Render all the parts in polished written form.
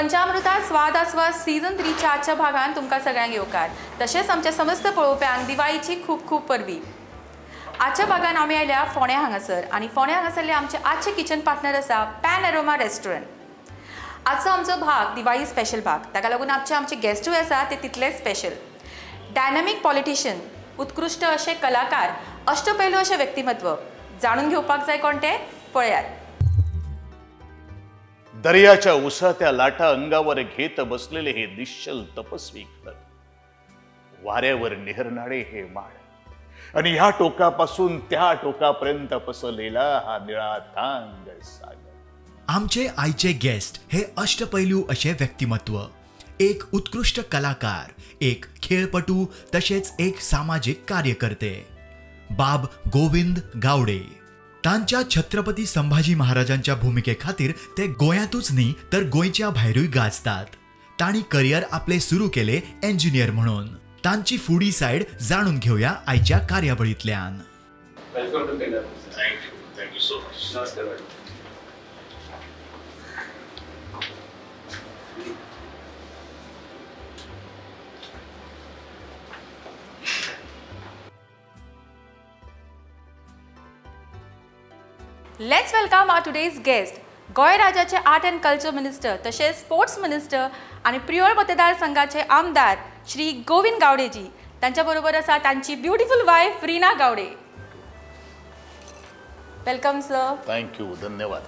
पंचामृता स्वाद आस्वाद सीझन 3च्या आजच्या भागान तुमकां सगळ्यांक येवकार. तशेंच आमच्या समस्त पळोवप्यांक दिवाळीची खूब खूब परबी. आजच्या भागान आमी आयल्या फोंड्या हांगासर आनी फोंड्या हांगासरले आमचे आजचे किचन पार्टनर आसा पॅन एरोमा रेस्टॉरंट. आजचो आमचो भाग दिवाळी स्पेशल भाग, ताका लागून आमचे आमचे गेस्टूय आसा ते तितलेच स्पेशल. डायनामीक पॉलिटिशियन, उत्कृश्ट अशे कलाकार, अष्टपैलू अशें व्यक्तिमत्व जाणून घेवपाक जाय कोण ते पळयात. दर्याच्या उसळत्या लाटा अंगावर घेत बसलेले हे निश्चल तपस्वी खडक, वाऱ्यावर निहरणारे हे माड आणि ह्या टोकापासून त्या टोकापर्यंत पसरलेला हा निळा थांग सागर. आमचे आयचे गेस्ट हे अष्टपैलू असे व्यक्तिमत्व, एक उत्कृष्ट कलाकार, एक खेळपटू, तशेच एक सामाजिक कार्यकर्ते बाब गोविंद गावडे. तांच्या छत्रपती संभाजी महाराजांच्या भूमिके खातीर ते गोंयांतूच न्ही तर गोंयच्या भायरूय गाजतात. तांणी करियर आपले सुरू केले एंजिनियर म्हणून. तांची फुडी सायड जाणून घेऊया आयच्या कार्यावळींतल्यान. Welcome to Panorama. Thank you, thank you so much. नमस्कार madam. Let's welcome our today's guest, Goa राज्याचे आर्ट अँड कल्चर मिनिस्टर तशेंच स्पोर्ट्स मिनिस्टर आणि प्रियोळ मतदारसंघाचे आमदार श्री गोविंद गावडेजी. तांच्या बरोबर आसा तांची beautiful wife Reena Gawde. Welcome sir. Thank you, धन्यवाद.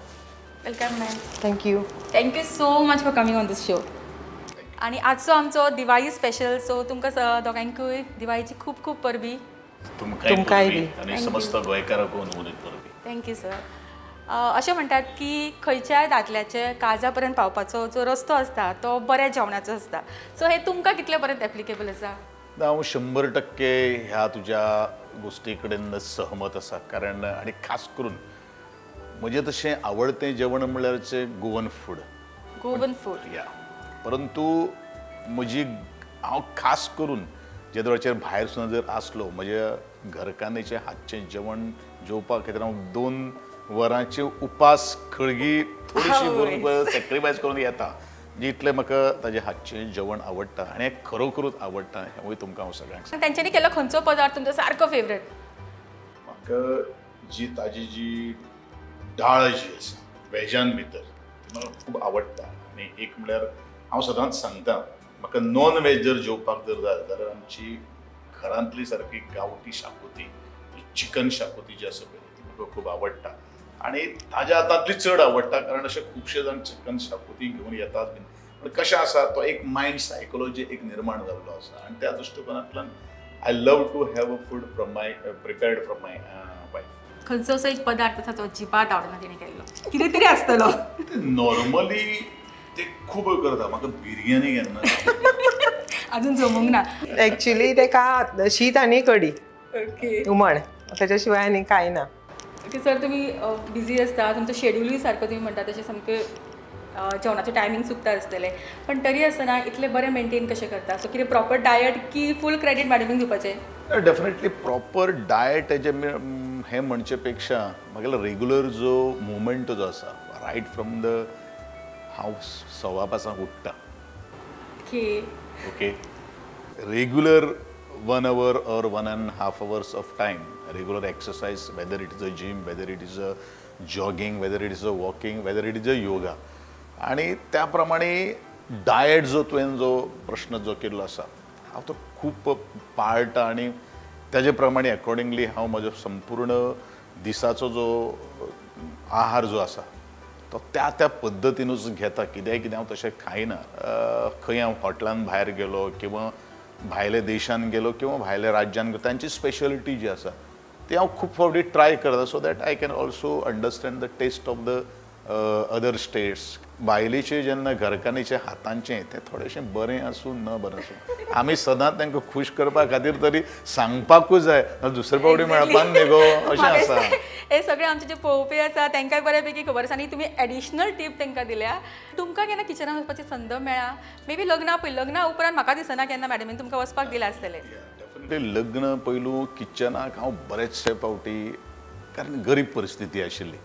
Welcome ma'am. Thank you. Thank you so much for coming on this show. आणि आजचो आमचो दिवाळी स्पेशल, सो तुमकां दोगांकूय दिवाळीची खूब खूब परबी. तुमकांय आनी समस्त गोंयकारांकूय परबी. Thank you sir. अशें म्हणटात की खंयच्याय दादल्याचे काळजा पर्यंत पावपाचो जो रस्तो आसता तो बऱ्या जेवणाचो आसता. सो हे तुमकां कितले पर्यंत एप्लिकेबल आसा? हांव 100% ह्या तुज्या गोश्टी कडेन सहमत आसा. कारण आनी खास करून म्हजें तशें आवडतें जेवण म्हणल्यार गोवन फूड. गोवन फूड या, परंतु म्हजी हांव खास करून जे वेळाचेर भायर सुद्दां जर आसलो म्हज्या घरकान्नीचें हातचें जेवण जेवपा खातीर हांव 2 वरांचे उपास खळगी थोडीशी भरून सॅक्रिफायस करून येता. म्हणजे इतलें म्हाका ताजें हातचें जेवण आवडटा आनी हें खरोखरूच आवडटा. हेंवूय तुमकां हांव सगळ्यांक. तांच्यांनी केलो खंयचो पदार्थ तुमचो सारको फेवरेट? म्हाका जी ताजी जी डाळ जी आसा वेजान भितर ती म्हाका खूब आवडटा. आनी एक म्हणल्यार हांव सदांच सांगता, म्हाका नॉन वेज जर जेवपाक जर जाय जाल्यार आमची घरांतली सारकी गांवठी शाकोती, चिकन शाकोती जी आसा पळय ती म्हाका खूब आवडटा. आनी ताज्या हातांतली चड आवडटा, कारण अशे खुबशे जाण चिकन शाकोती घेवन येतात बीन, पण कशें आसा तो एक मायंड सायकोलॉजी एक निर्माण जाल्लो आसा. आनी त्या दृश्टिकोनांतल्यान I love to have a food from my prepared from my wife. खंयचो असो एक पदार्थ आसा तो अजिबात आवडना तिणें केल्लो, कितें तरी आसतलो? नॉर्मली ते खूब करता. म्हाका बिरयानी केन्ना अजून जमूंक ना. एक्चुअली तेका शीत आनी कडी, हुमण, ताच्या शिवाय आनी कांय ना. ओके सर, तुमी बिजी आसता, तुमचो शेड्युलूय सारको तुमी म्हणटा तशें सामकें जेवणाचें टायमींग चुकता आसतलें, पण तरी आसतना इतलें बरें मेंटेन कशें करता? सो कितें प्रॉपर डायट की फूल क्रेडीट मॅडमीक दिवपाचें? डेफिनेटली प्रॉपर डायट हेजें हें म्हणचे पेक्षा म्हागेलो रेगुलर जो मुवमेंट जो आसा रायट फ्रॉम the हांव 5:15 उठ्ठा. Okay okay, regular 1 hour or 1.5 hours of time regular exercise, whether it is a gym, whether it is a jogging, whether it is a walking, whether it is a yoga. आणि त्याप्रमाणे diet जो तुवें जो प्रश्न जो केल्लो आसा हांव तो खूब पाळटा आनी ताजे प्रमाणे अकॉर्डिंगली हांव म्हजो संपूर्ण दिसाचो जो आहार जो आसा तो त्या त्या पद्दतीनूच घेता. कित्याक कितें हांव तशें खायना. खंय हांव हॉटेलान भायर गेलो किंवा भायल्या देशान गेलो किंवा भायल्या राज्यान गेलो, तांची स्पेशलिटी जी आसा ती हांव खूब फावटी ट्राय करता, so that I can also understand the taste of the other states. बायलेचे जेन्ना घरकान्नीचे हातांचें तें थोडेशें बरें आसूं न बरें आसूं, आमी सदांच तांकां खूश करपा खातीर तरी सांगपाकूच जाय, दुसरे फावटी मेळपाक न्ही गो, अशें आसा. हे सगळे आमचे जे पळोवपी आसा तांकां बऱ्यापैकी खबर आसा आनी तुमी एडिशनल टीप तांकां दिल्या. तुमकां केन्ना किचनान वचपाची संद मेळ्ळा? मे बी लग्ना पयलीं, लग्ना उपरांत म्हाका दिसना केन्ना मॅडमीन तुमकां वचपाक दिलां आसतलें. डेफिनेटली लग्न पयलू किचनाक हांव बरेचशे फावटी, कारण गरीब परिस्थिती आशिल्ली,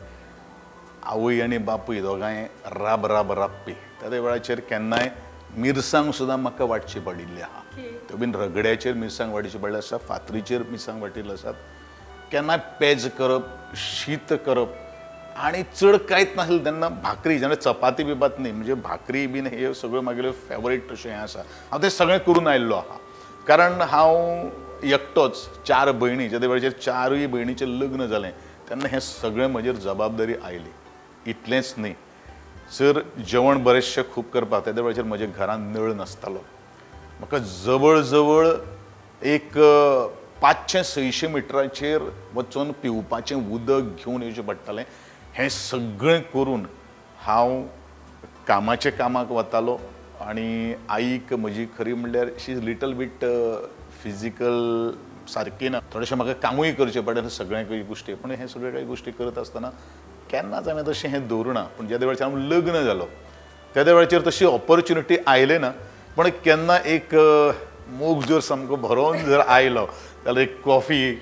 आवय आनी बापूय दोगांय राब राब राबपी, त्या वेळाचेर केन्नाय मिरसांग सुद्दां म्हाका वांटची पडिल्ली आहा. त्यो बीन रगड्याचेर मिरसांग वांटची पडली आसा, फातरीचेर मिरसांग वाटिल्ली आसात. केन्नाय पेज करप, शीत करप आनी चड कांयच नासलें तेन्ना भाकरी, जेन्ना चपाती बिपात न्ही, म्हणजे भाकरी बीन हे सगळ्यो म्हागेल्यो फेवरेट अशें हें आसा. हांव तें सगळें करून आयिल्लो आहा कारण हांव एकटोच, 4 भयणी, ज्या वेळाचेर 4ूय भयणीचें लग्न जालें तेन्ना हें सगळें म्हजेर जबाबदारी आयली. इतलेंच न्ही सर, जेवण बरेचशें खूब करपाक त्या वेळाचेर म्हज्या घरान नळ नासतालो. म्हाका जवळ जवळ एक 500-600 मिटराचेर वचून पिवपाचें उदक घेवन येवचें पडटालें. हें सगळें करून हांव कामाचे कामाक वतालो आनी आईक म्हजी खरी म्हणल्यार she is little bit physical सारकी ना, थोडेशें म्हाका कामूय करचें पडलें सगळ्या काही गोश्टी. पूण हें सगळ्यो काही गोश्टी करत आसतना केन्नाच हांवें तशें हें दवरुना. पूण ज्या वेळाचेर हांव लग्न जालो त्या वेळाचेर तशी ऑपॉर्च्युनिटी आयलें ना, पूण केन्ना एक मोग जर सामको भरोन जर आयलो जाल्यार एक कॉफी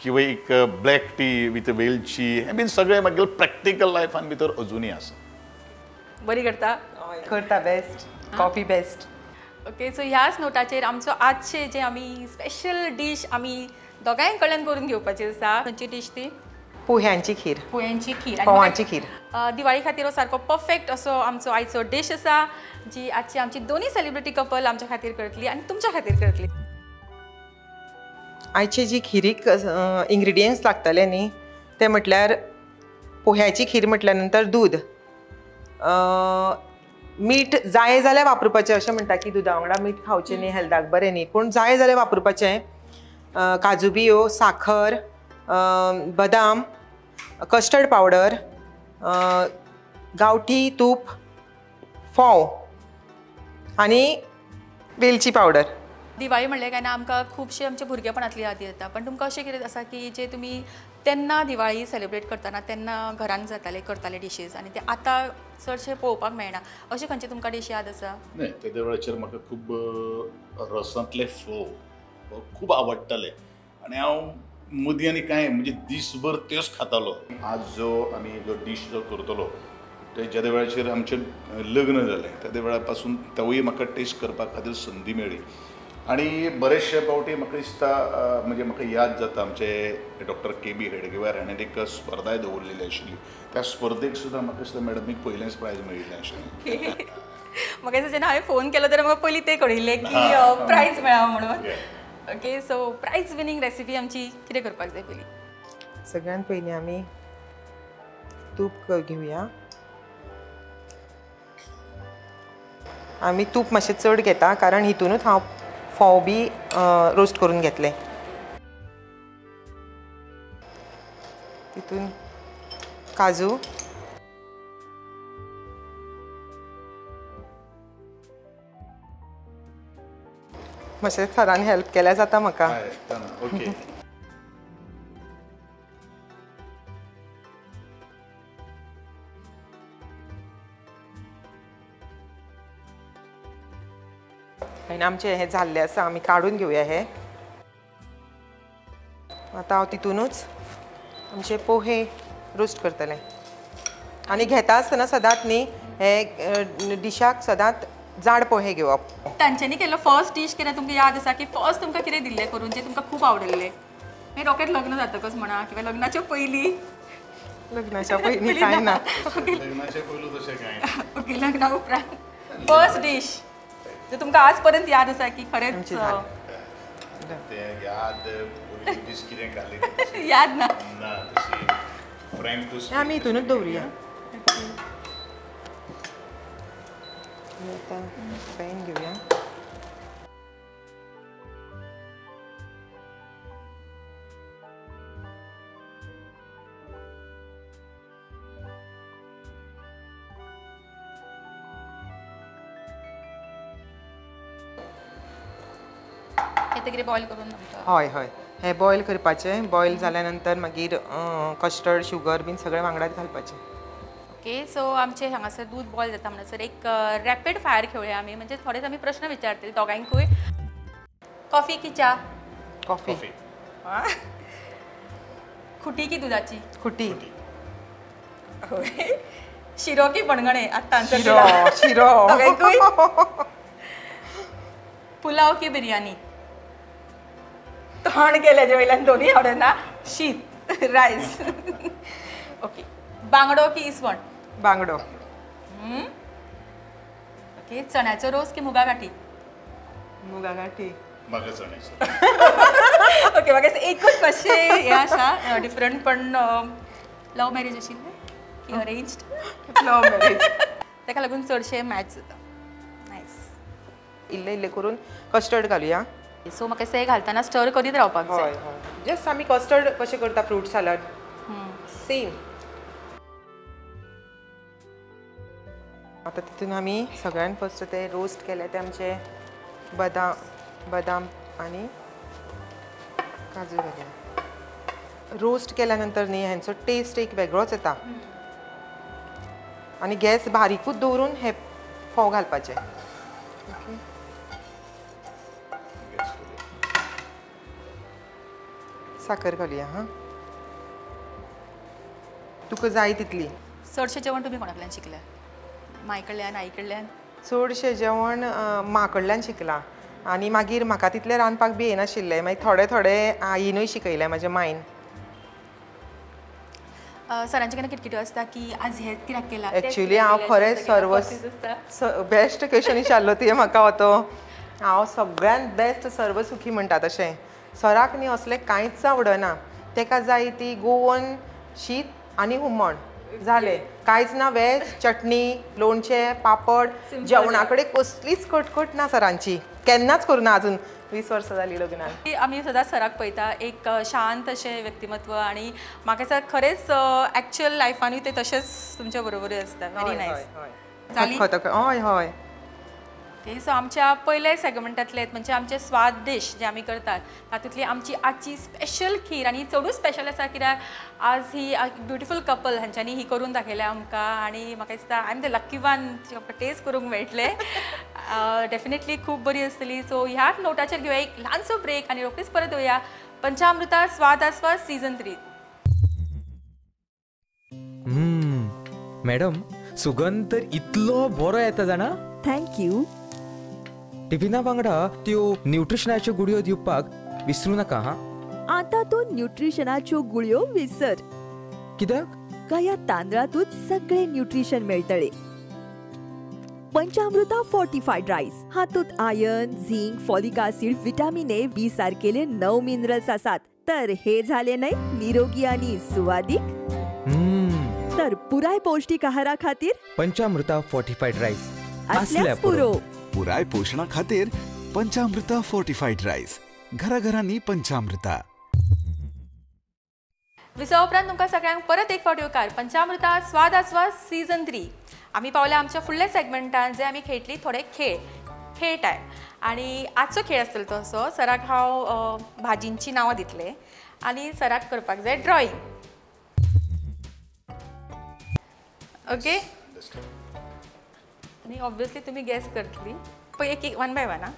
किंवा एक ब्लॅक टी विथ वेलची हें बीन सगळें म्हागेलें प्रॅक्टिकल लायफान भितर अजुनूय आसा. बरी करता करता, best coffee best. Okay, so ह्याच नोटाचेर आमचो आजचे जे आमी स्पेशल डीश आमी दोगांय कडल्यान करून घेवपाची आसा. खंयची डीश ती? पोह्यांची खीर. पोह्यांची खीर, पोवांची खीर. दिवाळी खातीर हो सारको परफेक्ट असो आमचो आयचो डीश आसा, जी आजची आमची दोनूय सेलिब्रिटी कपल आमच्या खातीर करतली आनी तुमच्या खातीर करतली. आयचे जी खिरीक इंग्रिडियंट्स लागतले न्ही ते म्हटल्यार पोह्याची खीर म्हटल्या नंतर दूद, मीठ जाय जाल्यार वापरपाचें. अशें म्हणटा की दुदा वांगडा मीठ खावचें न्ही, हेल्थाक बरें न्ही, पूण जाय जाल्यार वापरपाचें. काजू बियो, साखर, बदाम, कस्टर्ड पावडर, गांवठी तूप, फोव आनी वेलची पावडर. दिवाळी म्हणलें काय ना आमकां खुबशे आमच्या भुरगेपणांतली यादी येता, पण तुमकां अशें कितें आसा की जे तुमी तेन्ना दिवाळी सेलिब्रेट करतना तेन्ना घरान जाताले करताले डिशीज आनी ते आतां चडशे पळोवपाक मेळना, अशें खंयचे तुमकां डीश याद आसा? न्ही, तेद्या वेळाचेर म्हाका खूब रसांतले फोव खूब आवडटाले आनी हांव मदीं आनी कांय म्हणजे दीसभर त्योच खातालो. आज जो आमी जो डीश जो करतलो ते ज्या वेळाचेर आमचें लग्न जालें त्या वेळा पासून तोवूय म्हाका टेस्ट करपा खातीर संदी मेळ्ळी. आनी बरेचशे फावटी म्हाका दिसता म्हणजे म्हाका याद जाता आमचे डॉक्टर के बी हेडगेवार हाणें एक स्पर्धाय दवरलेली आशिल्ली, त्या स्पर्धेक सुद्दां म्हाका दिसता मॅडमीक पयलेंच प्रायज मेळिल्लें आशिल्लें. म्हाका दिसता जेन्ना हांवें फोन केलो तेन्ना म्हाका पयलीं तें कळिल्लें की प्रायज मेळ्ळा म्हणून. Okay, so prize winning recipe आमची कितें करपाक जाय पयलीं? सगळ्यांत पयलीं आमी तूप घेवया. आमी तूप मातशें चड घेता कारण हितूनच हांव फोव बी रोस्ट करून घेतले. तितून काजू, मातशें सरान हेल्प केल्यार जाता म्हाका. ओके, आनी आमचें हें जाल्लें आसा, आमी काडून घेवया हें. आतां हांव तितूनच आमचे पोहे रोस्ट करतलें. आनी घेता आसतना सदांच न्ही हे डिशाक सदांच जाड पोहे घेवप. तांच्यांनी केल्लो फर्स्ट डीश कितें तुमकां याद आसा की फर्स्ट तुमकां कितें दिल्लें करून जें तुमकां खूब आवडिल्लें? मागीर रोखडेंच लग्न जातकच म्हणा किंवा लग्नाच्या पयलीं? लग्नाच्या पयलीं कांय ना. लग्नाच्या पयलू तशें कांय ना. ओके, लग्ना उपरांत फर्स्ट डीश जो तुमकां आज पर्यंत याद आसा की खरेंच तें याद पयली दीस कितें खालें याद ना? ना, तशी फ्रँक टू आमी हितूनच दवरुया. आतां पॅन घेवया. कितें बॉयल करून? हय हय, हें बॉयल करपाचें. बॉयल जाल्या नंतर मागीर कस्टर्ड, शुगर बीन सगळें वांगडाच घालपाचें. ओके, सो आमचें हांगासर दूद बॉयल जाता म्हणसर एक रॅपीड फायर खेळुया आमी. म्हणजे थोडेच आमी प्रश्न विचारतले दोगांकूय. कॉफी की च्या? कॉफी. खुटी की दुधाची? खुटी. होय. शिरो की मणगणे आत्ता आन्सर. शिरो. शिरो. पुलाव की बिर्याणी? तोंड केल्याच्या वयल्यान दोन्ही आवडना. शीत रायस. ओके. बांगडो की इसवण? बांगडो. ओके. चण्याचो रोस की मुगा गाठी? मुगा गाठी. म्हाका चण्याचो. ओके. म्हाका एकूच मातशें हें आसा डिफरंट, पण लव मॅरेज आशिल्लें की अरेंज्ड? Love marriage. ताका लागून चडशें मॅच जाता. नायस. इल्लें इल्लें करून कस्टर्ड घालुया. सो म्हाका दिसता हें घालतना स्टर करीत रावपाक जाय. हय हय. जस्ट आमी कस्टर्ड कशें करता फ्रूट सॅलड सेम. आतां तितून आमी सगळ्यान फर्स्ट ते रोस्ट केले ते आमचे बदाम आनी काजू घालया. रोस्ट केल्या नंतर न्ही हेंचो टेस्ट एक वेगळोच येता. आनी गॅस बारीकूच दवरून हे फोव घालपाचे. ओके. साखर घालुया. हां, तुका जाय तितली. चडशें जेवण तुमी कोणा कडल्यान शिकल्या? माय कडल्यान, आई कडल्यान? चडशें जेवण माँ कडल्यान शिकलां आनी मागीर म्हाका तितलें रांदपाक बी येनाशिल्लें. मागीर थोडे थोडे आईनूय शिकयलें म्हाज्या मायन. सरांचे केन्ना किटकिट्यो आसता की आज हें कित्याक केलां? एक्चुली हांव खरेंच सर्व बेस्ट क्वेश्चन विचारलो तुवें म्हाका होतो. हांव सगळ्यांत बेस्ट सर्वसुखी म्हणटा तशें. सराक न्ही असलें कांयच आवडना. तेका जाय ती गोवन शीत आनी हुमण जालें. कांयच ना. वेज चटणी, लोणचें, पापड. जेवणा कडेन कसलीच कटकट ना सरांची. केन्नाच करूं ना अजून 20 वर्सां जालीं लग्नाक. आमी सदांच सराक पळयता एक शांत अशें व्यक्तिमत्व आनी म्हाका दिसता खरेंच एक्चुअल लायफानूय ते तशेंच तुमच्या बरोबरूय आसता. Very nice. जाली? हय हय. ओके. सो आमच्या पयल्या सेगमेंटांतले म्हणजे आमचे स्वाद डीश जे आमी करतात तातूंतली आमची आजची स्पेशल खीर, आनी चडूच स्पेशल आसा कित्याक आज ही ब्युटिफूल कपल हांच्यांनी ही करून दाखयल्या आमकां आनी म्हाका दिसता I am the lucky one आमकां टेस्ट करूंक मेळटलें. डेफिनेटली खूब बरी आसतली. सो ह्याच नोटाचेर घेवया एक ल्हानसो ब्रेक आनी रोखडीच परत येवया पंचामृता स्वाद आस्वाद सीजन 3. मॅडम, सुगंध तर इतलो बरो येता जाणा. Thank you. टिफिना वांगडा त्यो न्यूट्रिशनाच्यो गुळयो दिवपाक विसरू नाका. हां, आतां तूं न्यूट्रिशनाच्यो गुळयो विसर. कित्याक? काया तांदळांतूच सगळें न्यूट्रिशन मेळटलें. पंचामृता फोर्टिफायड रायस हातूंत iron, zinc, folic acid, vitamin A, B सारकेले 9 minerals आसात. तर हे झाले न्हय निरोगी आनी सुवादीक. तर पुराय पौष्टिक आहारा खातीर पंचामृता फोर्टिफायड रायस असल्याच पुरो. पुराय पोषणा खातीर पंचामृता फोर्टिफायड रायस. घराघरांनी पंचामृता. विसवा उपरांत तुमकां सगळ्यांक परत एक फावट येवकार पंचामृता स्वाद आस्वाद सीजन 3. आमी पावल्या आमच्या फुडल्या सेगमेंटान जे आमी खेळटली थोडे खेळ, खेळ टायम. आनी आजचो खेळ आसतलो तो असो, सराक हांव भाजींची नांवां दितलें आनी सराक करपाक जाय ड्रॉइंग. ओके. आनी ऑब्वियसली तुमी गॅस करतली. पळय एक वन बाय वन. आं,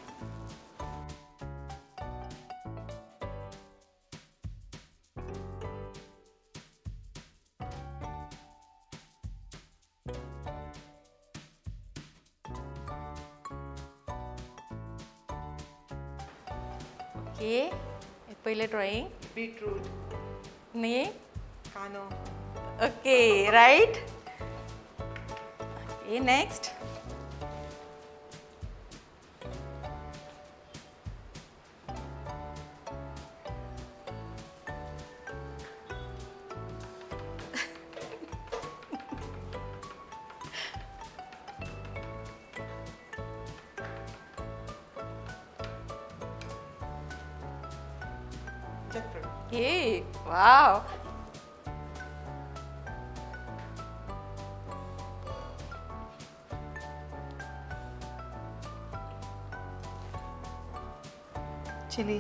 ओके. पयलें ड्रॉइंग बीटरूट न्ही, कांदो. Okay, right. Okay, next. Hey, wow. Chilli.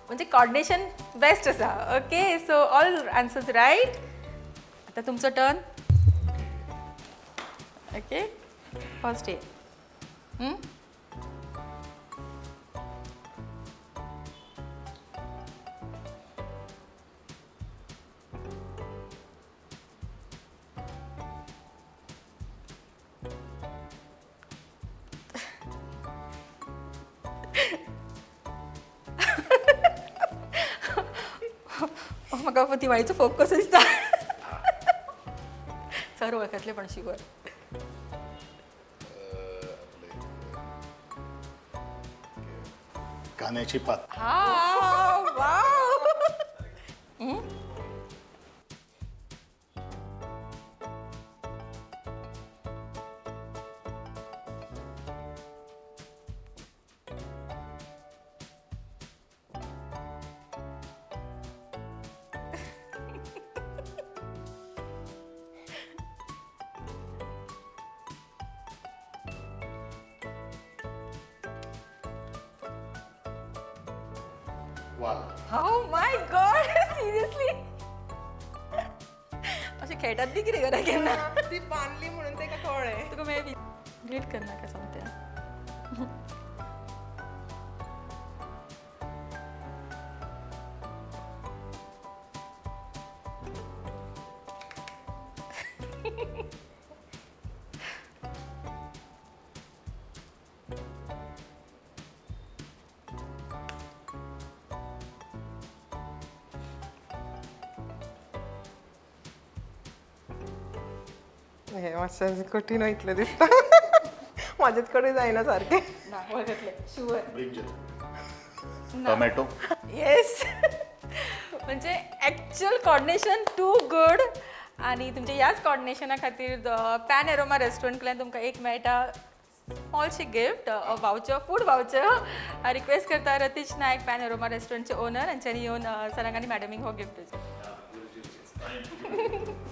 म्हणजे कॉर्डिनेशन बेस्ट आसा. Okay, so all answers right. आता तुमचो टर्न. Okay, first A. म्हाका दिवाळीचो फोग कसो दिसता. सर वळखतले पण शुअर. कांद्याची पात. हा वाव. Oh my God, seriously? अशें खेळटात बी कितें घरा केन्ना? ती बांदली म्हणून तेका कळ्ळें. तुका मेळी ग्रीट करनाका सोमतें. हे मातशें कठीण वयतलें दिसता. म्हाजेच कडेन जायना सारकें. ना वळखतलें शुअर. टोमॅटो. येस. म्हणजे एक्चुअल कॉर्डिनेशन टू गुड. आनी तुमच्या ह्याच कॉर्डिनेशना खातीर पॅन एरोमा रेस्टॉरंट कडल्यान तुमकां एक मेळटा स्मॉलशी gift, voucher, food voucher. Request करता रतीश नायक पॅन एरोमा रेस्टॉरंटचे ओनर हांच्यांनी येवन सरांक आनी मॅडमीक हो गिफ्ट दिवचो.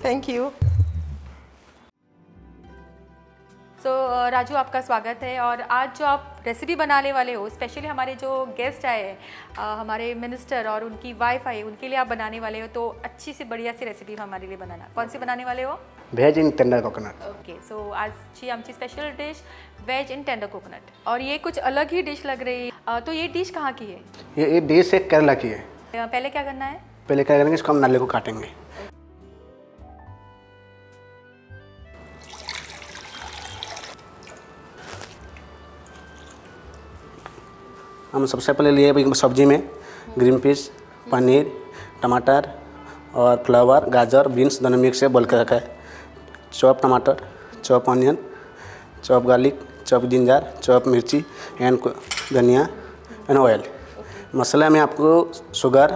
Thank you. सो राजू आपका स्वागत है. और आज जो आप रेसिपी बनाने वाले हो, स्पेशली हमारे जो गेस्ट आए हैं, हमारे मिनिस्टर और उनकी वाइफ आई, उनके लिए आप बनाने वाले हो, तो अच्छी सी बढ़िया सी रेसिपी हमारे लिए बनाना. कौन सी बनाने वाले हो? Veg in tender coconut. Okay, so आज की आमची special dish veg in tender coconut. और ये कुछ अलग ही डिश लग रही है, तो ये डिश कहाँ की है? ये डिश एक केरला की है. पहले क्या करना है? पहले क्या करेंगे, इसको हम नारियल को काटेंगे. हम सबसे पहले लिए सब्जी में ग्रीन पीस, पनीर, टमाटर और फ्लावर, गाजर, बीन्स दोनों मिक्स से बॉईल कर रखा है. चॉप टमाटर, chop onion, chop garlic, chop ginger, chop Mirchi and धनिया एंड ऑयल. मसाला में आपको शुगर,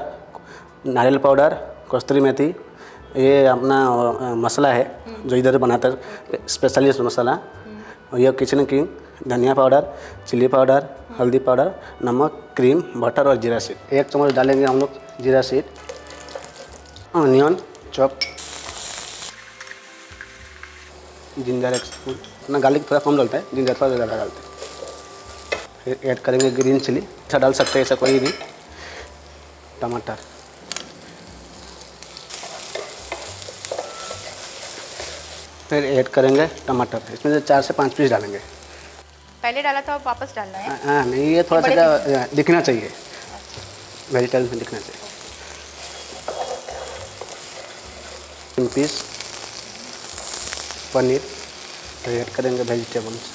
नारियल पाउडर, कस्तूरी मेथी, ये अपना मसाला है जो इधर बनाता है स्पेशलिस्ट मसाला. और यह किचन किंग, धनिया पाउडर, चिली पाउडर, हल्दी पाउडर, नमक, क्रीम, बटर और जीरा सीड. 1 चम्मच डालेंगे हम लोग जीरा seed. Onion chop, ginger 1 spoon. अपना गार्लिक थोड़ा कम डालता है, जिंजर थोड़ा ज़्यादा डालते हैं. फिर ऐड करेंगे ग्रीन चिली, ऐसा डाल सकते हैं, ऐसा कोई नहीं. टमाटर, फिर ऐड करेंगे टमाटर. इसमें से 4 से 5 पीस डालेंगे. पहले डाला था, अब वापस डालना है? हाँ नहीं, ये थोड़ा सा दिखना चाहिए, वेजिटेबल्स में दिखना चाहिए. 3 पीस पनीर, फिर ऐड करेंगे वेजिटेबल्स,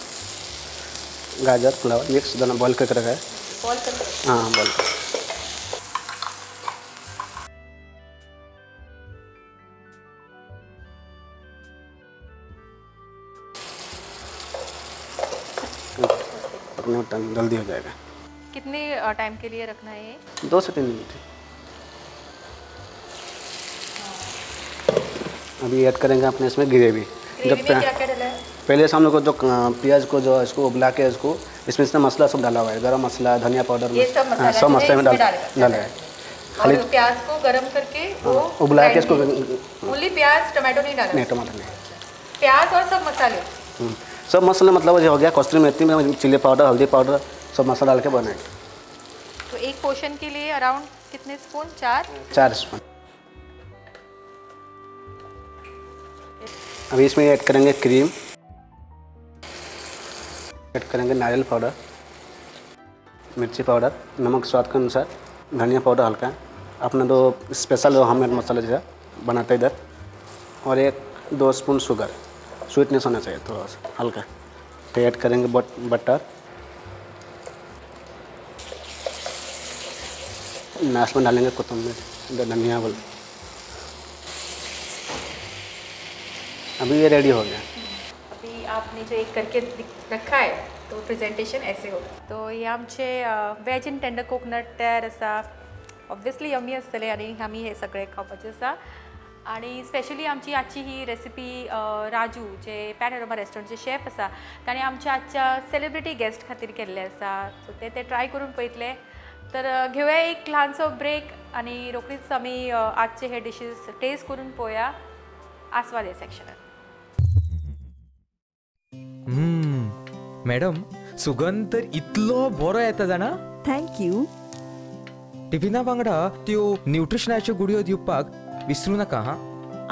गाजर, फ्लावर मिक्स दोनों बॉईल करके रखा है. बॉईल करके? हाँ, बॉईल कर. टाइम जल्दी हो जाएगा. कितने टाइम के लिए रखना है ये? 2 से 3 मिनट. अभी ऐड करेंगे अपने इसमें ग्रेवी. जब क्या क्या डाला है? पहले से हम लोग को जो प्याज को जो इसको उबला के इसको इसमें इसमें मसाला सब डाला हुआ है, गरम मसाला, धनिया पाउडर, ये सब मसाला, सब मसाले में डाला है. खाली प्याज को गरम करके वो उबला के इसको, ओनली प्याज, टमाटो नहीं डाला? नहीं, टमाटर नहीं, प्याज और सब मसाले. सब मसाला मतलब हो गया, कस्तूरी मेथी में चिली पाउडर, हल्दी पाउडर, सब मसाला डाल के बनाए. तो एक पोर्शन के लिए अराउंड कितने स्पून? 4 स्पून. अभी इसमें ऐड करेंगे क्रीम, ऐड करेंगे नारियल पाउडर, मिर्ची पाउडर, नमक स्वाद के अनुसार, धनिया पाउडर हल्का, अपना दो स्पेशल होममेड मसाला जैसा बनाते इधर, और 1-2 स्पून शुगर, स्वीटनेस होना चाहिए थोड़ा सा हल्का. फिर ऐड करेंगे बटर. लास्ट में डालेंगे कोतमीर, धनिया बोल. अभी ये रेडी हो गया। अभी आपने जो एक करके रखा है तो प्रेजेंटेशन ऐसे होगा। तो हे आमचे वेज एंड टेंडर कोकोनट तयार आसा। ऑब्वियसली यमी आसतले आनी आमी हे सगळे खावपाचे आसा। आनी स्पेशली आमची आजची ही रेसिपी राजू जे पॅनोरमा रेस्टॉरंटचे शेफ आसा ताणें आमच्या आजच्या सेलिब्रिटी गेस्ट खातीर केल्ले आसा। सो ते ते ट्राय करून पळयतले। तर घेवया एक ल्हानसो ब्रेक आनी रोखडीच आमी आजचे हे डिशीज टेस्ट करून पळोवया आस्वाद ह्या सेक्शनात। मॅडम, सुगंध तर इतलो बरो येता जाणा। Thank you. टिफिना वांगडा त्यो न्यूट्रिशनाच्यो गुळयो दिवपाक विसरू नका हा।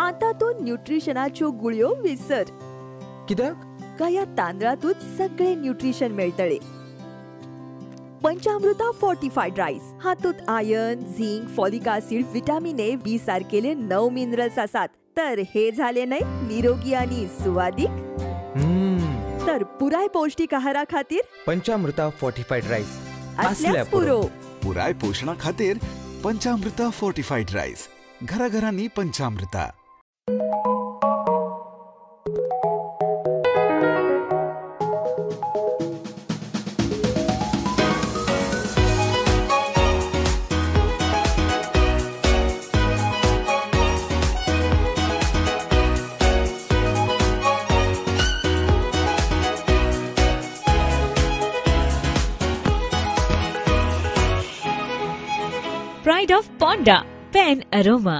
आता तो न्यूट्रिशनाच्यो गुळयो विसर। कित्याक? कया तांदळातूच सगळे न्यूट्रिशन मेळटले। पंचामृता फोर्टिफाईड राईस हातूंत iron, zinc, folic acid, vitamin A, B सारकेले 9 minerals आसात। तर हे झाले न्हय निरोगी आनी सुवादीक। तर पुराय पौष्टिक आहारा खातीर पंचामृता फोर्टिफाईड राईस असल्याच पुरो। पुराय पोषणा खातीर पंचामृता फोर्टिफाईड राईस, घराघरांनी Panchamrita. Pride of Ponda, Pen Aroma.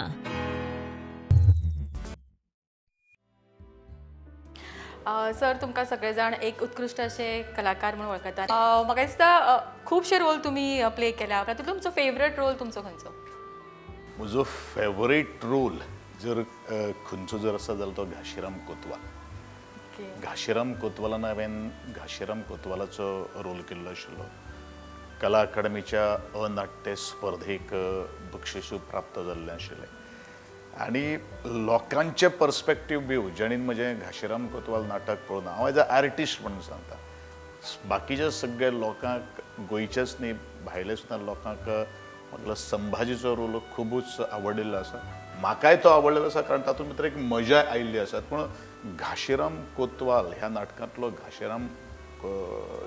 Sir, तुमकां सगळे जाण एक उत्कृश्ट असे कलाकार म्हणून वळखतात। म्हाका दिसता खुबशे रोल तुमी प्ले केल्या, तातूंत तुमचो फेवरेट रोल तुमचो खंयचो? म्हजो फेवरेट रोल जर खंयचो जर आसा जाल्यार तो घाशीराम कोतवाल। घाशीराम कोतवालान हांवें घाशीराम कोतवालाचो रोल केल्लो आशिल्लो। कला अकादमीच्या अनाट्य स्पर्धेक बक्षीस प्राप्त जाल्लें आशिल्लें आनी लोकांचे पर्सपेक्टीव व्यू जाणीन म्हजें घाशीराम कोतवाल नाटक पळोवन हांव एज अ आर्टिस्ट म्हणून सांगता, बाकीच्या सगळ्या लोकांक गोंयच्याच न्ही भायल्या सुद्दां लोकांक म्हटल्यार संभाजीचो रोल खुबूच आवडिल्लो आसा। म्हाकाय तो आवडलेलो आसा कारण तातूंत भितर एक मजा आयिल्ली आसा। पूण घाशीराम कोतवाल ह्या नाटकांतलो घाशीराम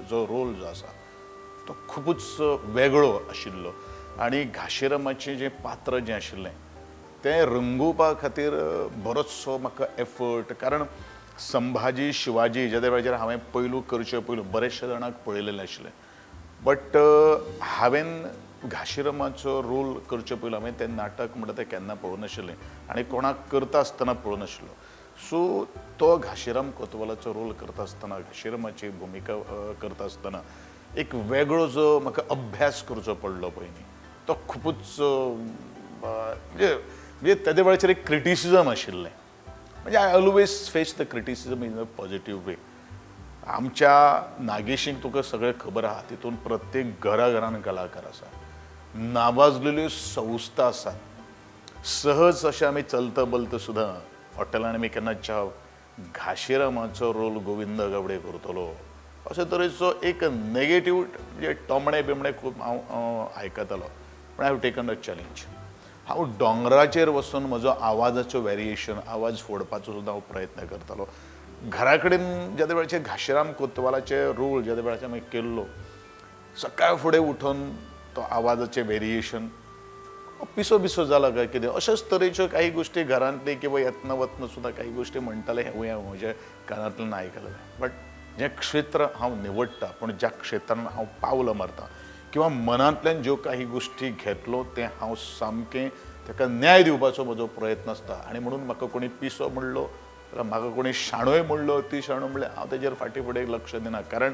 जो रोल जो आसा तो खुबूच वेगळो आशिल्लो आनी घाशीरामाचें जें पात्र जें आशिल्लें तें रंगोवपा खातीर बरोचसो म्हाका एफर्ट, कारण संभाजी शिवाजी ज्या वेळाचेर हांवें पयलू करचे पयलू बरेचशे जाणांक पळयलेलें आशिल्लें, बट हांवें घाशीरामाचो रोल करचे पयलू हांवें तें नाटक म्हणटा तें केन्ना पळोवनाशिल्लें आनी कोणाक करता आसतना पळोवनाशिल्लो। सो तो घाशीराम कोतवालाचो रोल करता आसतना, घाशीरामाची भुमिका करता आसतना एक वेगळो जो म्हाका अभ्यास करचो पडलो पळय न्ही तो खुबूच म्हणजे म्हणजे तेदे वेळाचेर एक क्रिटिसिजम आशिल्लें। म्हणजे I always face the criticism in a positive way. आमच्या नागेशींक तुका सगळें खबर आहा, तितून प्रत्येक घरा घरान कलाकार आसा, नावाजलेल्यो संस्था आसात। सहज अशें आमी चलता बलता सुद्दां हॉटेलान आमी केन्ना च्या घाशीरामाचो रोल गोविंद गावडे करतलो अशे तरेचो एक नेगेटीव म्हणजे टोमणे बिमणे खूब हांव आयकतालो, पूण I have taken a challenge. हांव दोंगराचेर वचून म्हजो आवाजाचो वेरिएशन, आवाज फोडपाचो सुद्दां हांव प्रयत्न करतालो। घरा कडेन ज्या वेळाचेर घाशीराम कोतवालाचे रोल ज्या वेळाचेर आमी केल्लो, सकाळ फुडें उठून तो आवाजाचें वेरिएशन पिसो बिसो जाला काय कितें अशेच तरेच्यो काही गोश्टी घरांतली किंवा येतना वतना सुद्दां काही गोश्टी म्हणटाले हेवूय हांव म्हज्या कानांतल्यान आयकलेलें। बट जें क्षेत्र हांव निवडटा, पूण ज्या क्षेत्रान हांव पावलां मारता किंवा मनांतल्यान ज्यो काही गोश्टी घेतलो तें हांव सामकें ताका न्याय दिवपाचो म्हजो प्रयत्न आसता। आनी म्हणून म्हाका कोणी पिसो म्हणलो जाल्यार म्हाका कोणी शाणोय म्हणलो, ती शाणो म्हणल्यार हांव तेजेर फाटीं फुडें लक्ष दिना, कारण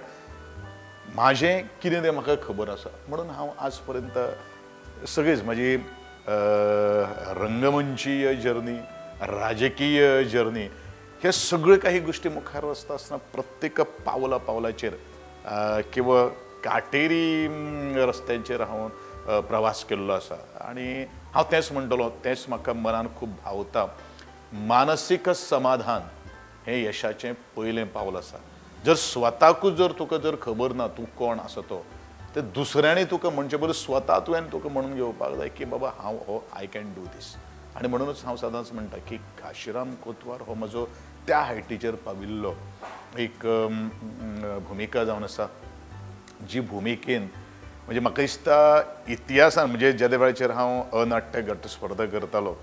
म्हाजें कितें तें म्हाका खबर आसा। म्हणून हांव आज पर्यंत सगळीच म्हजी रंगमंचीय जर्नी, राजकीय जर्नी, हे सगळे काही गोष्टी मुखार वचता आसतना प्रत्येक पावला पावलाचेर किंवा काटेरी रस्त्यांचेर हांव प्रवास केल्लो आसा। आनी हांव तेंच म्हणटलो, तेंच म्हाका मनान खूब भावता, मानसीक समाधान हें यशाचें पयलें पावल आसा। जर स्वताकूच जर तुका जर खबर ना तूं कोण आसा तो, ते दुसऱ्यांनी तुका म्हणचे पयलीं स्वता तुवें तुका म्हणून घेवपाक जाय की बाबा हांव हो I can do these, आनी म्हणूनच हांव सदांच म्हणटा की काशीराम कोतवार हो म्हजो त्या हायटीचेर पाविल्लो एक भुमिका जावन आसा, जी भुमिकेन म्हणजे म्हाका दिसता इतिहासान म्हणजे जेदे वेळाचेर हांव अनाट्य गट स्पर्धा करतालो,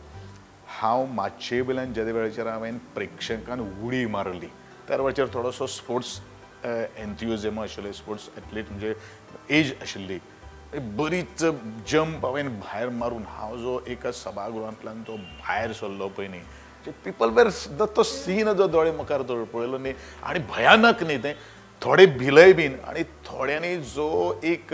हांव मातशे वयल्यान जेदे वेळाचेर हांवें प्रेक्षकान उडी मारली त्या वेळाचेर थोडोसो स्पोर्ट्स एन्थुजियम आशिल्ले, स्पोर्ट्स एथलीट म्हणजे एज आशिल्ली, बरीच जंप हांवें भायर मारून हांव जो एका सभागृहांतल्यान जो भायर सरलो पळय न्ही, पिपल वेर तो सीन जो दोळे मुखार पळयलो न्ही आनी भयानक न्ही तें, थोडे भिलय बीन आनी थोड्यांनी जो एक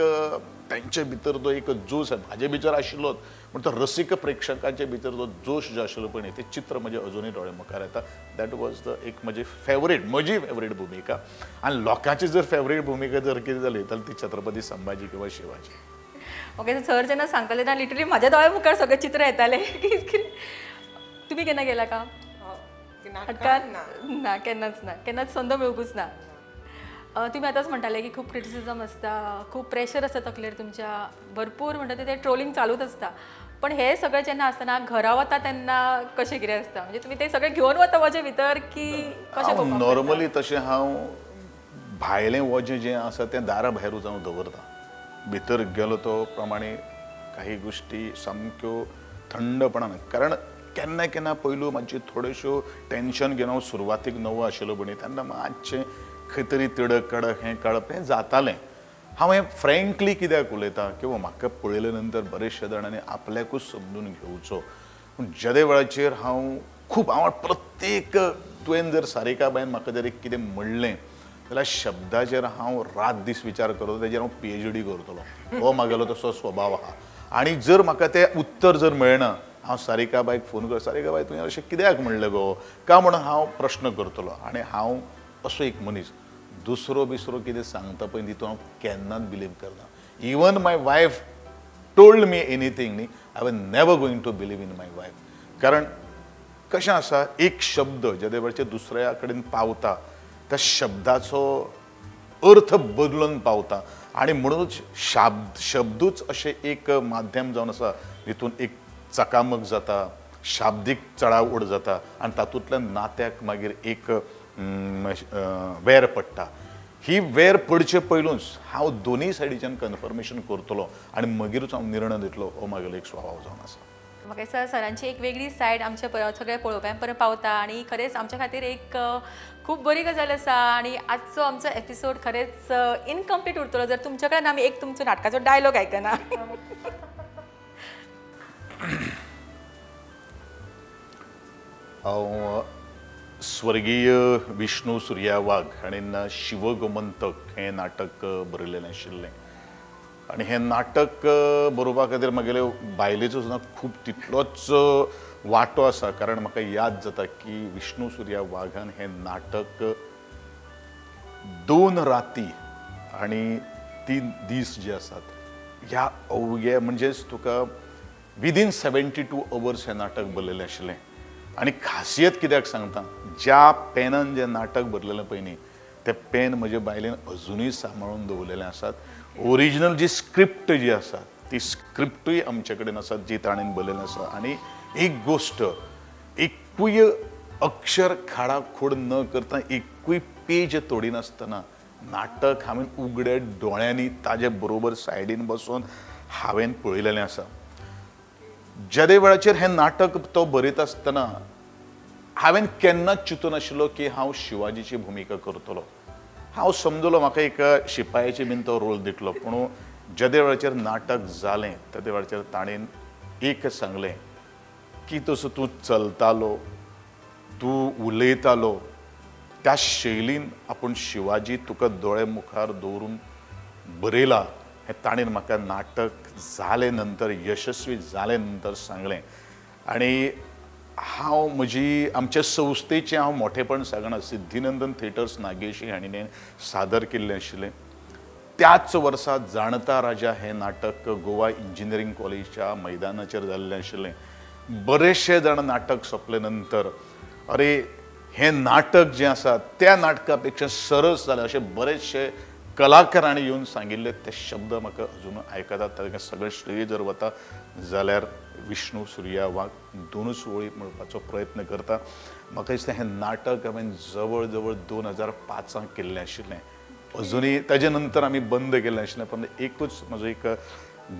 तेंचे भितर जो एक जोश म्हाजे भितर आशिल्लोच, पूण तो रसीक प्रेक्षकांचे भितर जो जोश जो आशिल्लो पळय न्ही तें चित्र म्हजें अजुनूय दोळे मुखार येता. That was the एक म्हजी फेवरेट, म्हजी फेवरेट भुमिका. आनी लोकांची जर फेवरेट भुमिका जर कितें जाली जाल्यार ती छत्रपती संभाजी किंवा शिवाजी. ओके सर जेन्ना सांगताले तेन्ना लिटरली म्हाज्या दोळ्या मुखार सगळें चित्र येतालें. तुमी केन्ना गेला का ना? केन्नाच ना, केन्नाच संद मेळूंकच ना. तुमी आतांच म्हणटाले की खूब क्रिटिसिजम आसता, खूब प्रेशर आसता तकलेर तुमच्या, भरपूर म्हणटा ते ट्रोलिंग चालूच आसता. पण हे सगळें जेन्ना आसतना घरा वता तेन्ना कशें कितें आसता, म्हणजे तुमी ते सगळें घेवन वता म्हजे भितर की कशें? नॉर्मली तशें हांव भायलें वजें जें आसा तें दारा भायरूच हांव दवरता. भितर गेलो तो प्रमाणे काही गोश्टी सामक्यो थंडपणान, कारण केन्ना केन्ना पयलू मातशी थोड्योश्यो टेंशन घेवन हांव सुरवातीक नवो आशिल्लो पळय तेन्ना मातशें खंय तरी तिडक काडप हें काडप हें जातालें. हांव हें फ्रेंकली कित्याक उलयतां किंवा म्हाका पळयले नंतर बरेचशे जाणांनी आपल्याकूच समजून घेवचो. पूण जेदे वेळाचेर हांव खूब हांव प्रत्येक तुवें जर सारिकाबायन म्हाका जर एक कितें म्हणलें जाल्यार शब्दाचेर हांव रात दीस विचार करतलो, तेजेर हांव PhD करतलो, हो म्हागेलो तसो स्वभाव आहा. आनी जर म्हाका तें उत्तर जर मेळना हांव सारिकाबायक फोन कर, सारिकाबाय तुवें अशें कित्याक म्हणलें गो का म्हणून हांव प्रश्न करतलो. आनी हांव असो एक मनीस दुसरो बिसरो कितें सांगता पळय तितून हांव केन्नाच बिलीव करना. Even my wife told me anything न्ही, I was never going to believe in my wife. कारण कशें आसा, एक शब्द जेदे वेळाचेर दुसऱ्या कडेन पावता त्या शब्दाचो अर्थ बदलून पावता. आनी म्हणूनच शब्दूच अशें एक माध्यम जावन आसा तितून एक चकामक जाता, शाब्दीक चडाओड जाता आनी तातूंतल्यान नात्याक मागीर एक वेर पडटा. ही वेर पडचे पयलूच हांव दोनूय सायडीच्यान कन्फर्मेशन करतलो आनी मागीरूच हांव निर्णय दितलो, हो म्हागेलो एक स्वभाव जावन आसा. म्हाका दिसता सरांची एक वेगळी सायड आमच्या सगळ्या पळोवप्यां पर्यंत पावता आनी खरेंच आमच्या खातीर एक खूब बरी गजाल आसा. आनी आजचो आमचो एपिसोड खरेंच इनकम्प्लीट उरतलो जर तुमच्या कडेन आमी एक तुमचो नाटकाचो डायलॉग आयकना. हांव स्वर्गीय विष्णू सुर्या वाघ हाणें शिवगोमंतक हें नाटक बरयलेलें आशिल्लें आनी हें नाटक बरोवपा खातीर म्हगेले बायलेचो सुद्दां खूब तितलोच वांटो आसा. कारण म्हाका याद जाता की विष्णू सुर्या वाघान हें नाटक 2 राती आनी 3 दीस जे आसात ह्या अवघे म्हणजेच तुका विदीन 72 अवर्स हें नाटक बरयलें आशिल्लें. आनी खासियत कित्याक सांगता, ज्या पेनान जें नाटक बरयलेलें पळय न्ही तें पेन म्हजे बायलेन अजुनूय सांबाळून दवरलेलें आसात. ओरिजिनल जी स्क्रिप्ट जी आसा ती स्क्रिप्टूय आमचे कडेन आसा जी ताणें बरयलेली आसा. आनी एक गोश्ट, एकूय अक्षर खाडाखोड न करता, एकूय पेज तोडिनासतना नाटक हांवें उगड्या दोळ्यांनी ताजे बरोबर सायडीन बसून हांवें पळयलेलें आसा. जेदे वेळाचेर हें नाटक तो बरयता आसतना हांवें केन्नाच चिंतून आशिल्लो की हांव शिवाजीची भुमिका करतलो. हांव समजलो म्हाका एक शिपायाची बीन तो रोल दितलो, पूण जेदे वेळाचेर नाटक जालें तेदे वेळाचेर ताणें एक सांगलें की तसो तूं चलतालो, तूं उलयतालो त्या शैलीन आपूण शिवाजी तुका दोळे मुखार दवरून बरयला हें ताणें म्हाका नाटक जालें नंतर, यशस्वी जालें नंतर सांगलें. आनी हांव म्हजी आमच्या संस्थेचें हांव मोठेपण सांगना, सिद्धिनंदन थिएटर्स नागेशी हांणी सादर केल्लें आशिल्लें. त्याच वर्सा जाणता राजा हें नाटक गोवा इंजिनियरींग कॉलेजच्या मैदानाचेर जाल्लें आशिल्लें. बरेचशे जाण नाटक सोंपले नंतर अरे हें नाटक जें आसा त्या नाटका पेक्षा सरस जालें अशें बरेचशे कलाकारांनी येवन सांगिल्ले ते शब्द म्हाका अजून आयकतात. तांकां सगळे श्रेय जर वता जाल्यार विष्णू सुर्या वाघ दोनूच वळी म्हणपाचो प्रयत्न करता. म्हाका दिसता हें नाटक हांवें जवळ जवळ 2005 केल्लें आशिल्लें. अजुनूय ताजे नंतर आमी बंद केल्लें आशिल्लें, पण एकूच म्हजो एक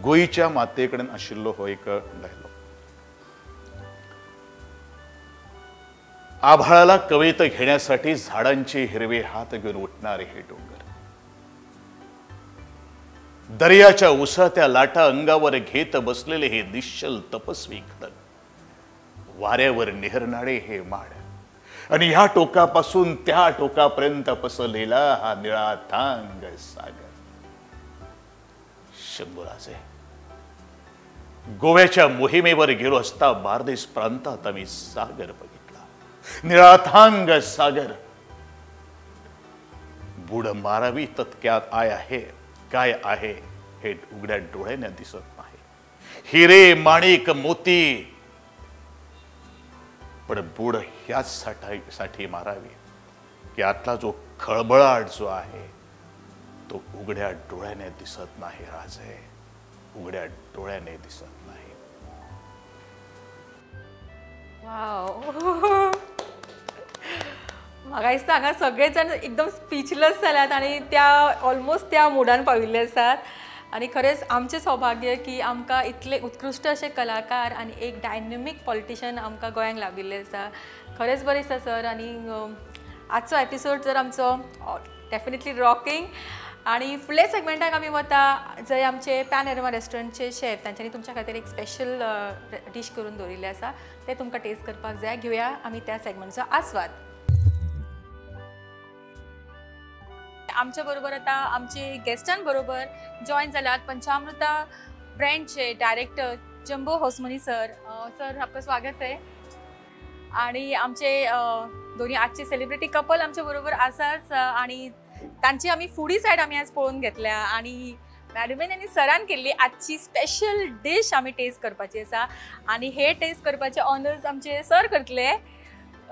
गोंयच्या मातये कडेन आशिल्लो हो एक डायलॉग. आभाळाला कवेत घेण्यासाठी झाडांचे हिरवे हात घेऊन उठणारे हे डोंगर, दर्याच्या उसळत्या लाटा अंगावर घेत बसलेले हे निश्चल तपस्वी खडक, वाऱ्यावर निहरणारे हे माड आणि ह्या टोकापासून त्या टोकापर्यंत पसरलेला हा निळा थांग सागर. शंभूराजे, गोव्याच्या मोहिमेवर गेलो असता बार्देस प्रांतात आम्ही सागर बघितला, निळाथांग सागर. बुड मारावी तत्क्यात I आहे काय आहे हे उघड्या डोळ्याने दिसत नाही. हिरे माणिक मोती, पण बुड ह्याच साठी मारावी की आतला जो खळबळाट जो आहे तो उघड्या डोळ्याने दिसत नाही राजे, उघड्या डोळ्याने दिसत नाही. वाव, म्हाका दिसता हांगा सगळे जाण एकदम स्पीचलेस जाल्यात आनी त्या ऑलमोस्ट त्या मुडान पाविल्ले आसात. आनी खरेंच आमचें सौभाग्य की आमकां इतले उत्कृश्ट अशे कलाकार आनी एक डायनॅमीक पॉलिटिशन आमकां गोंयांक लाभिल्लें आसा. खरेंच बरें दिसता सर. आनी आजचो एपिसोड जर आमचो डेफिनेटली रॉकिंग. आनी फुडल्या सेगमेंटाक आमी वता जंय आमचे पॅनोरमा रेस्टॉरंटचे शेफ तांच्यांनी तुमच्या खातीर एक स्पेशल डीश करून दवरिल्लें आसा, तें तुमकां टेस्ट करपाक जाय. घेवया आमी त्या सेगमेंटचो आस्वाद. आमच्या बरोबर आता आमचे गेस्टांबरोबर जॉईन जाल्यात पंचामृता ब्रँडचे director Jumbo Hosmani sir. Sir आपका स्वागत आहे. आणि आमचे दोन्ही आजचे सेलिब्रिटी कपल आमच्या बरोबर आसाच आणि तांची आमी फुडी सायड आमी आज पळोवन घेतल्या आणि मॅडमीन आनी सरान केल्ली आजची स्पेशल डीश आमी टेस्ट करपाची आसा आणि हे टेस्ट करपाचे ऑनर्स आमचे सर करतले.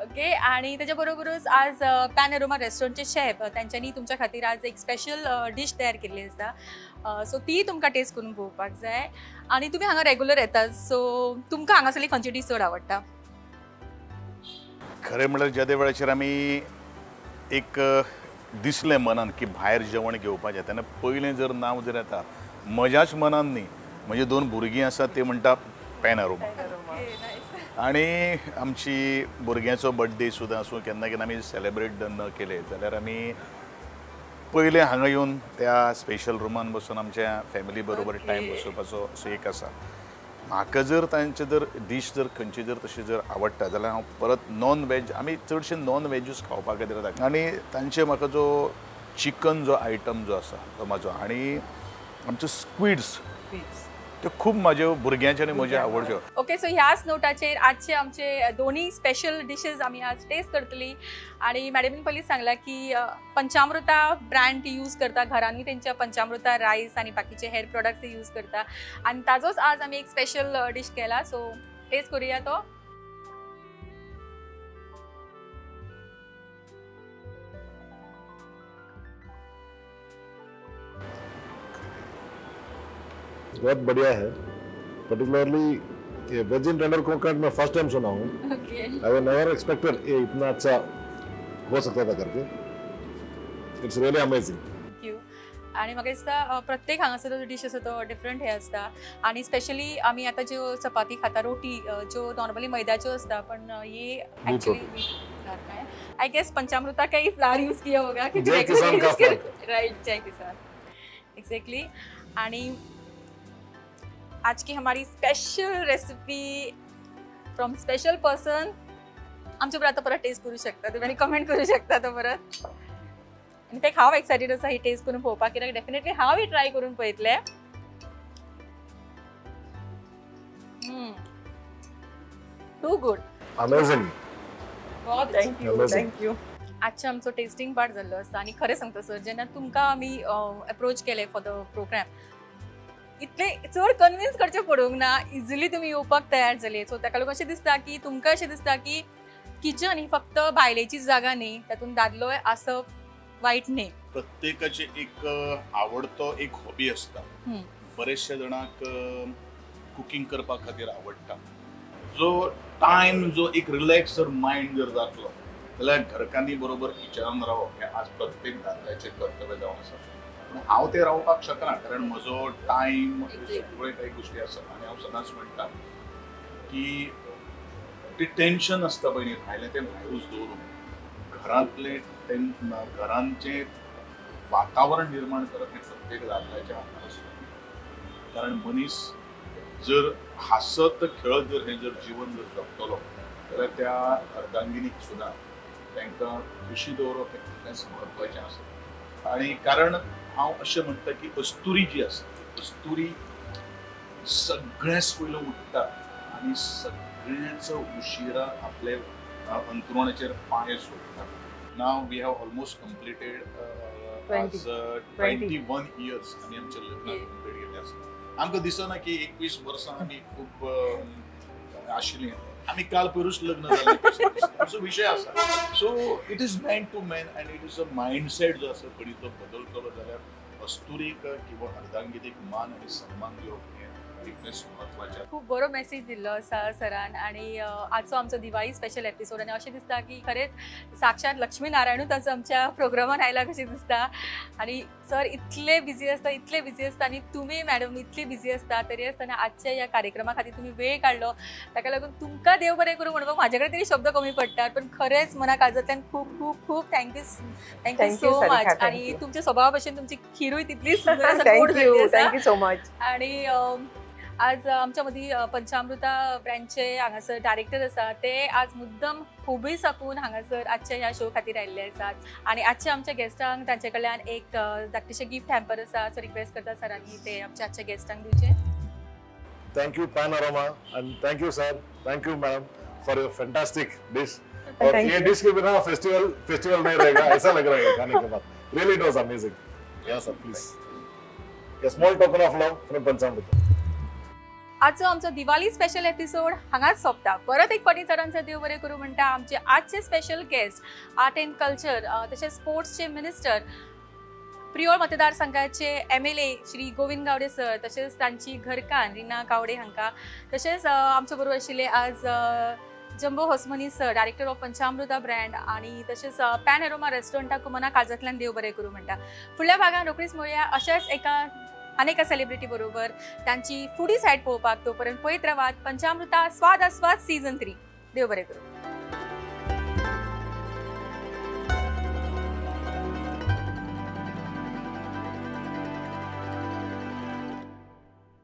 ओके, आणि त्याच्या बरोबरच आज पॅनोरमा रेस्टॉरंटचे शेफ तांच्यांनी तुमच्या खातीर आज एक स्पेशल डीश तयार केल्ली आसा, सो ती तुमकां टेस्ट करून पळोवपाक जाय. आनी तुमी हांगा रेगुलर येतात, सो तुमकां हांगासरली खंयची डीश चड आवडटा? खरें म्हणल्यार ज्या वेळाचेर आमी एक दिसलें मनान की भायर जेवण घेवपाचें तेन्ना पयलें जर नांव जर येता म्हज्याच मनान न्ही, म्हजी दोन भुरगीं आसात ती म्हणटा पॅनोरमा. आनी आमची भुरग्यांचो बड्डे सुद्दां आसूं केन्ना केन्ना आमी सेलेब्रेट न केले जाल्यार आमी पयलें हांगा येवन त्या स्पेशल रुमान बसून आमच्या फॅमिली बरोबर टायम बसोवपाचो असो एक आसा. म्हाका जर तांचे जर डीश जर खंयची जर तशी जर आवडटा जाल्यार हांव परत नॉन वेज, आमी चडशे नॉन वेजूच खावपाक खातीर वता. आनी तांचे म्हाका जो चिकन जो आयटम जो आसा तो म्हाजो आनी आमचो स्क्विड्स ते खूब म्हजे भुरग्यांचे आनी म्हजे आवडच्यो. ओके, सो ह्याच नोटाचेर आजचे आमचे दोन्ही स्पेशल डिशेस आमी आज टेस्ट करतली. आनी मॅडमीन पयलीं सांगलां की पंचामृता ब्रँड ती यूज करता, घरांनी तेंच्या पंचामृता रायस आनी बाकीचे हेर प्रोडक्ट्स ती यूज करता आनी ताजोच आज आमी एक स्पेशल डीश केला, सो टेस्ट करूया तो. बहुत बढ़िया है. पर्टिकुलरली ये वेज इन टेंडर कोकोनट मैं फर्स्ट टाइम सुना हूँ. I was never expected ये इतना अच्छा हो सकता था करके. It's really amazing. Thank you. आणि म्हाका दिसता प्रत्येक हांगासर जो डीश आसा तो डिफरंट हे आसता आणि स्पेशली आमी आतां ज्यो चपाती खाता, रोटी ज्यो नॉर्मली मैद्याच्यो आसता, पण ये एक्चुअली I guess Panchamrita का ही फ्लावर यूज किया होगा. जय किसान का राइट, जय किसान, एग्जैक्टली. आणि आज की हमारी special recipe from special person आमच्या बरोबर आता परत टेस्ट करू शकता तुम्ही आणि कमेंट करू शकता तो परत. इनफॅक्ट हांव एक्सायटेड आसा ही टेस्ट करून पळोवपाक, कित्याक डेफिनेटली हांव ही ट्राय करून पळयतलें. Too good, amazing. Thank you, thank you. आजचे आमचो टेस्टिंग पार्ट जाल्लो आसा आनी खरें सांगता सर, जेन्ना तुमकां आमी एप्रोच केलें फॉर the programme, इतले चड कन्विन्स करचें पडूंक ना, इजिली तुमी येवपाक तयार जाले. सो ताका लागून अशें दिसता की तुमकां अशें दिसता की किचन ही फक्त बायलेची जागा न्ही, तातूंत दादलोय आसप वायट न्ही. प्रत्येकाचे एक आवडतो एक हॉबी आसता. बरेचशे जाणांक कुकींग करपा खातीर आवडटा. जो टायम जो एक रिलॅक्स जर मायंड जर जातलो जाल्यार घरकान्नी बरोबर किचनान रावप हें आज प्रत्येक दादल्याचें कर्तव्य जावन आसा. पूण हांव तें रावपाक शकना कारण म्हजो टायम सगळे काही गोश्टी आसा. आनी हांव सदांच म्हणटा की ते टेंशन आसता पळय न्ही भायलें तें भायरूच दवरून घरांतलें घरांचें वातावरण निर्माण करप हें प्रत्येक दादल्याच्या हातान आसता. कारण मनीस जर हांसत खेळत जर हें जर जीवन जर जगतलो जाल्यार त्या अर्धांगिनीक सुद्दां तांकां खुशी दवरप हें तितलेंच म्हत्वाचें आसा. आनी कारण हांव अशें म्हणटा की अस्तुरी जी आसा अस्तुरी सगळ्याच पयलो उठ्ठा आनी सगळ्याच उशिरा आपले अंतरुणाचेर पांय सोडटा. Now we have almost completed आज 21 years आमी आमचें लग्न कंप्लीट केल्लें आसा. आमकां दिसना की 21 वर्सां आमी खूब आशिल्लीं. आमी काल पयरूच लग्न जालें असो विशय आसा. So it is man to man and it is a mindset जो आसा पळय तो बदलतलो जाल्यार अस्तुरीक किंवा अर्धांगिनीक मान आनी सन्मान दिवप हें तितलेंच म्हत्वाचें. खूब बरो मेसेज दिल्लो आसा सरान. आनी आजचो आमचो दिवाळी स्पेशल एपिसोड आनी अशें दिसता की खरेंच साक्षात लक्ष्मी नारायणूच आज आमच्या प्रोग्रामान आयला कशें दिसता. आनी सर इतले बिजी आसता इतले बिजी आसता आनी तुमी मॅडम इतली बिजी आसता तरी आसतना आजच्या ह्या कार्यक्रमा खातीर तुमी वेळ काडलो ताका लागून तुमकां देव बरें करूं म्हणपाक म्हाजे कडेन तरी शब्द कमी पडटात. पण खरेंच मना काळजांतल्यान खूब खूब खूब thank you thank you so much. आनी तुमच्या स्वभावा भशेन तुमची खिरूय तितलीच सुंदर आसा, गोड जाल्ली आसा. Thank you so much. आनी आज आमच्या मदीं पंचामृता ब्रँडचे हांगासर डायरेक्टर आसा ते आज मुद्दम हुबळी साकून हांगासर आजच्या ह्या शो खातीर आयिल्ले आसात. आनी आजच्या आमच्या गेस्टांक तांचे कडल्यान एक धाकटेशें गिफ्ट हॅम्पर आसा सो रिक्वेस्ट करता सरांनी ते आमच्या आजच्या गेस्टांक दिवचे. Thank you Panorama and thank you sir, thank you madam for your fantastic dish. और ये डिश के बिना फेस्टिवल फेस्टिवल नहीं रहेगा ऐसा लग रहा है खाने के बाद. Really it was amazing. या sir please a small token of love from Panchamrita. आजचो आमचो दिवाळी स्पेशल एपिसोड हांगाच सोंपता. परत एक फावटी सरांचो देव बरें करूं म्हणटा. आमचे आजचे special guest art and culture तशेंच स्पोर्ट्सचे मिनिस्टर प्रियोळ मतदारसंघाचे MLA Shri Govind Gawade sir तशेंच तांची घरकान्न रिना गावडे हांकां तशेंच आमचे बरोबर आशिल्ले आज Jumbo Hosmani sir director of Panchamrita brand आनी तशेंच पॅनरोमा रेस्टॉरंटाक मना काळजांतल्यान देव बरें करूं म्हणटा. फुडल्या भागान रोखडीच मेळया अशाच एका अनेक सेलिब्रिटी बरोबर तांची फुडी सायड पळोवपाक. तोपर्यंत पळयत रावात पंचामृता स्वाद आस्वाद सीझन 3. देव बरें करूं.